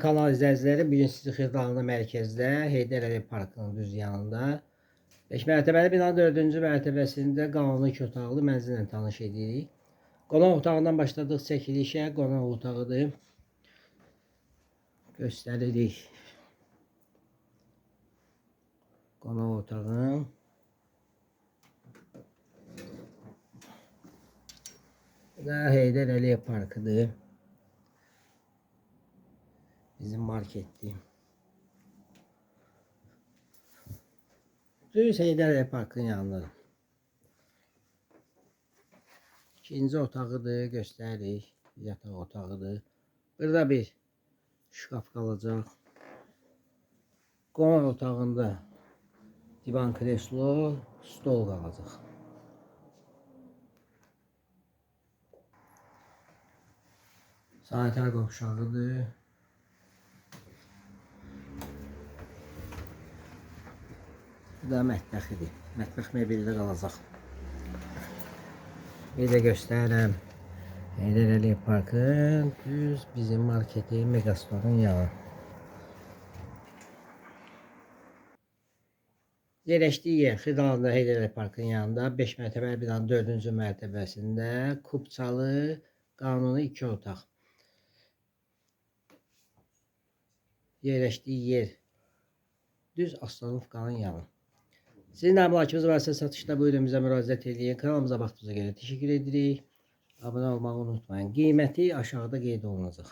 Kanal izləyiciləri, bu gün sizi Xırdalanlı mərkəzdə, Heydər Əliyev Parkının düz yanında 5 mərtəbəli binanın 4-cü mərtəbəsində qanuni 2 otaqlı mənzillə tanış edirik. Qonaq otağından başladıq çəkilişə, qonaq otağıdır. Göstəririk. Qonaq otağı. Bu da Heydər Əliyev Parkıdır. Bizim markettir. Düz Heydər Əliyev Parkının yanındadır. İkinci otağıdır, göstəririk. Yataq otağıdır. Burada bir şkaf qalacaq. Qonaq otağında divan, kreslo, stol qalacaq. Sanitar qovşağıdır. Bu da mətbəxidir. Mətbəx mebeli də qalacaq. Bir də göstərirəm. Heydər Əliyev Parkın düz bizim marketin Megastorun yanı. Yerləşdiyi yer Xırdalanında Heydər Əliyev Parkının yanında 5 mərtəbəli binanın 4-cü mərtəbəsində kupçalı qanuni 2 otaq. Yerləşdiyi yer düz Astanovkanın yanı. Sizin də əmlakınız varsa satışda buyurun bizə müraciət edin. Kanalımıza baxdığınıza görə təşəkkür edirik. Abunə olmağı unutmayın. Qiyməti aşağıda qeyd olunacaq.